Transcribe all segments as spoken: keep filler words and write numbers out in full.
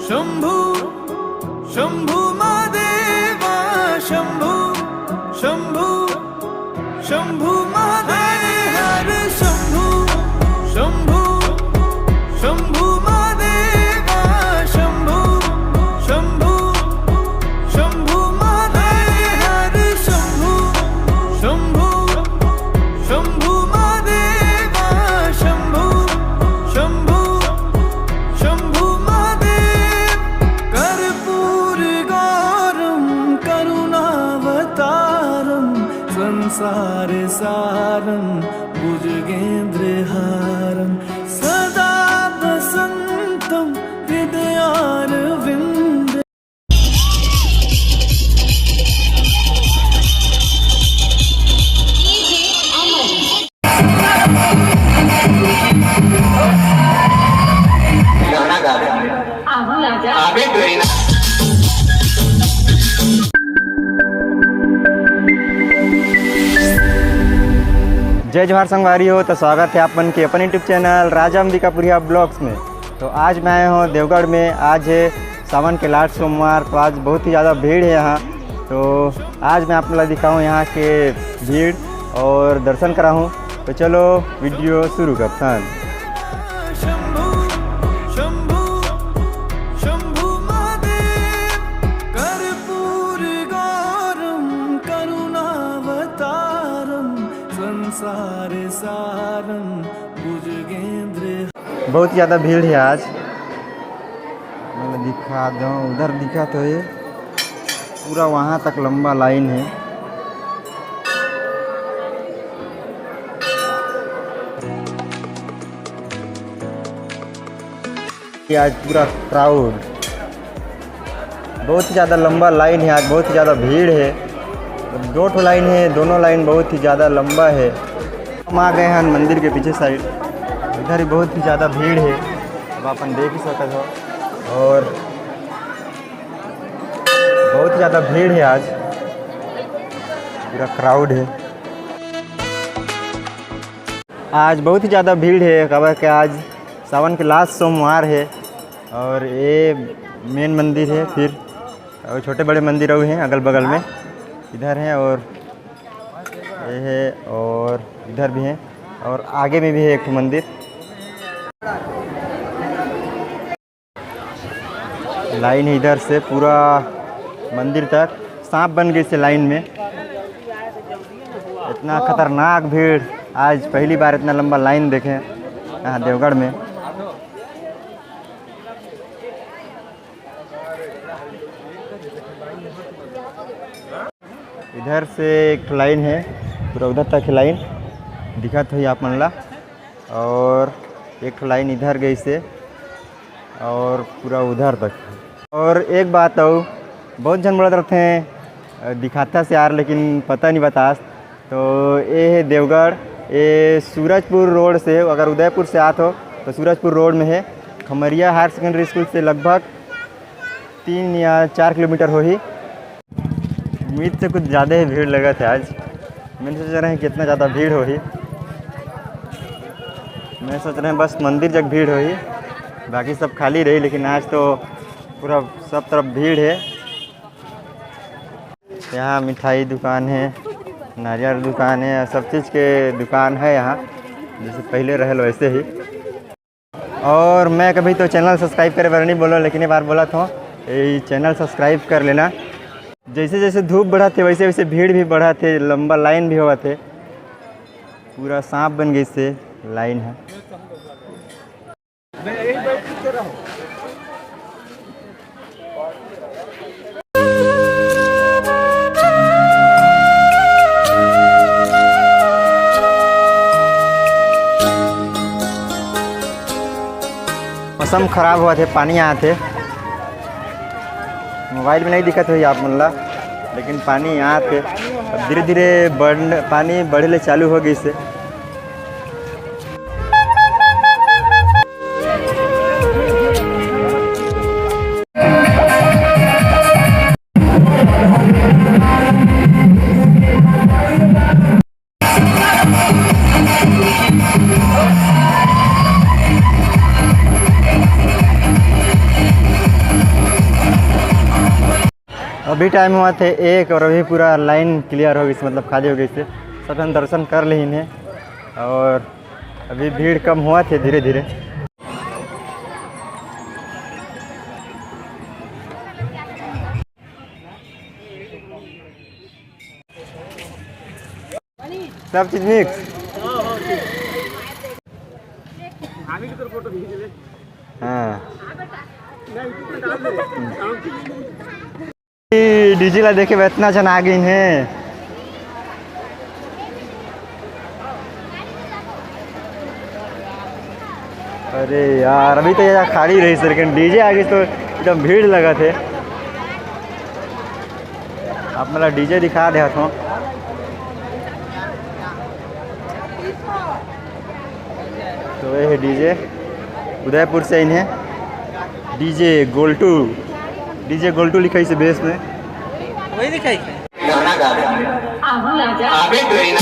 शंभु, शंभु महादेवा, शंभु, शंभु, शंभु महादेव, हर शंभु, शंभु, शंभु महादेवा, शंभु, शंभु, शंभु महादेव, हर शंभु, शंभु, शंभु महादेवा, शंभु, शंभु, शंभु महादेव। कर्पूर गौरम करुणावतारम संसार सारम भुजगेंद्र हारम सदा वसंतम हृदयारविंद। जय जोहार संगवारी हो, तो स्वागत है आप मन के अपन YouTube चैनल राजा अंबिकापुरिया ब्लॉग्स में। तो आज मैं आया हूँ देवगढ़ में। आज है सावन के लास्ट सोमवार, तो आज बहुत ही ज़्यादा भीड़ है यहाँ। तो आज मैं आप लोग दिखाऊँ यहाँ के भीड़ और दर्शन कराऊँ। तो चलो वीडियो शुरू करता हूँ। शंभु, शंभु, शंभु महादेव, कर्पूर गौरम करुणावतारम संसार सारम भुजगेंद्र। बहुत ज़्यादा भीड़ है आज। मैं दिखा दूँ, उधर दिखा तो ये पूरा वहाँ तक लंबा लाइन है। ये आज पूरा क्राउड, बहुत ही ज़्यादा लंबा लाइन है आज, बहुत ही ज़्यादा भीड़ है। दो ठो लाइन है, दोनों लाइन बहुत ही ज़्यादा लंबा है। हम आ गए हैं मंदिर के पीछे साइड, इधर ही बहुत ही ज़्यादा भीड़ है, अब अपन देख ही सकत हो। और बहुत ही ज़्यादा भीड़ है आज, पूरा क्राउड है। आज बहुत ही ज़्यादा भीड़ है, काबर के आज सावन के लास्ट सोमवार है और ये मेन मंदिर है, फिर और छोटे बड़े मंदिर और हैं अगल बगल में, इधर हैं और ये है और इधर भी हैं और आगे में भी है एक ठो मंदिर। लाइन है इधर से पूरा मंदिर तक, सांप बन गई से लाइन में। इतना खतरनाक भीड़, आज पहली बार इतना लंबा लाइन देखे यहाँ देवगढ़ में। इधर से एक ठो लाइन है, पूरा उधर तक लाइन दिखत होही आप मन ला, और एक ठो लाइन इधर गई से, और पूरा उधर तक। और एक बात अउ, बहुत झन बोलत रहते हैं, "दिखाता से यार, लेकिन पता नहीं बतास।" तो ये है देवगढ़, ये सूरजपुर रोड से, अगर उदयपुर से आत हो तो सूरजपुर रोड में है। खमरिया हायर सेकेंडरी स्कूल से लगभग तीन या चार किलोमीटर होही। उम्मीद से कुछ ज़्यादा ही भीड़ लगत है आज। मैं सोच रहे हैं कि इतना ज़्यादा भीड़ होही। मैं सोच रहे हैं बस मंदिर जग भीड़ होही, बाकी सब खाली रही, लेकिन आज तो पूरा सब तरफ भीड़ है। यहाँ मिठाई दुकान है, नारियल दुकान है, सब चीज़ के दुकान है यहाँ, जैसे पहले रहल वैसे ही। और मैं कभी तो चैनल सब्सक्राइब करे बर नहीं बोलो, लेकिन ये बार बोलत हों, ये चैनल सब्सक्राइब कर लेना। जैसे जैसे धूप बढ़त हे, वैसे वैसे भीड़ भी बढ़त हे, लंबा लाइन भी होवत हे, पूरा सांप बन गई से लाइन है। मौसम खराब होवत हे, पानी आत हे। मोबाइल में नहीं दिखत होही आप मन ला, लेकिन पानी आत हे। अब धीरे धीरे बढ़, पानी बढ़े ले चालू हो गई से। अभी टाइम होवत हे एक और अभी पूरा लाइन क्लियर हो गई, मतलब खाली हो गई से सब झन दर्शन कर लेहिन हे और अभी भीड़ कम होवत हे धीरे धीरे। सब चीज मिक्स। हाँ। डीजे ला देखे बर इतना झन आ गइन हे। अरे यार, अभी तो ये खाली रहिस, लेकिन डीजे आ गइस तो एकदम भीड़ लगत हे। आप मन ला डीजे दिखा देत हों। तो ये हे डीजे, उदयपुर से आइन हे डीजे गोल्टू, डीजे गोल्टू लिखाइस हे बेस में। वही दिखाई। गाना गा रहे हैं। आबे ट्रेन।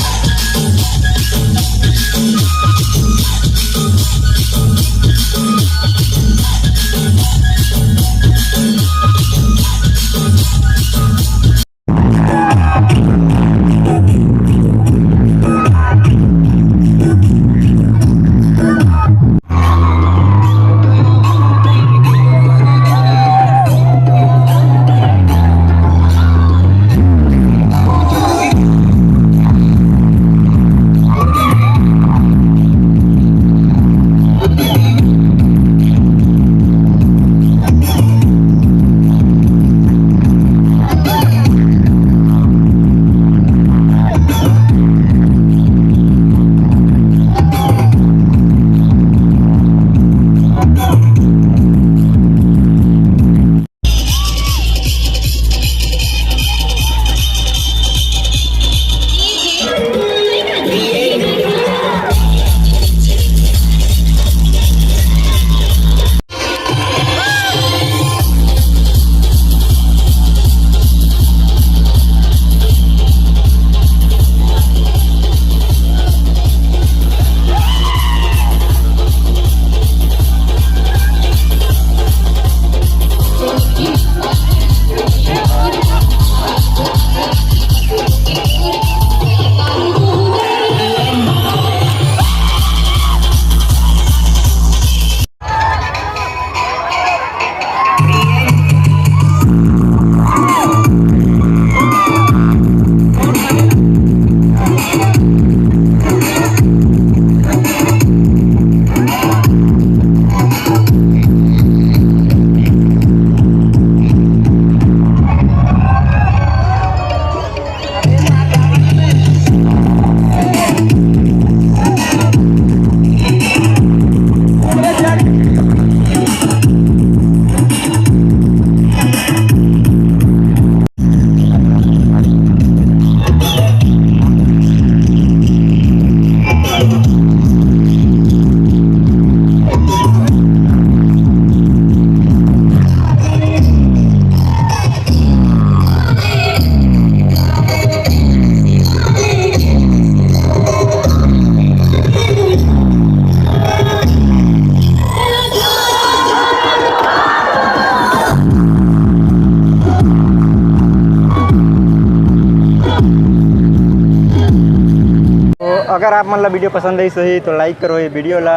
तो अगर आप मन ला वीडियो पसंद आइस होही तो लाइक करो ये वीडियो ला,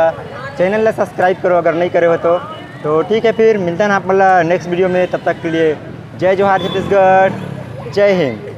चैनल ला सब्सक्राइब करो अगर नहीं करे हो तो। तो ठीक है, फिर मिलते हैं आप मन ला नेक्स्ट वीडियो में, तब तक के लिए जय जोहार छत्तीसगढ़, जय हिंद।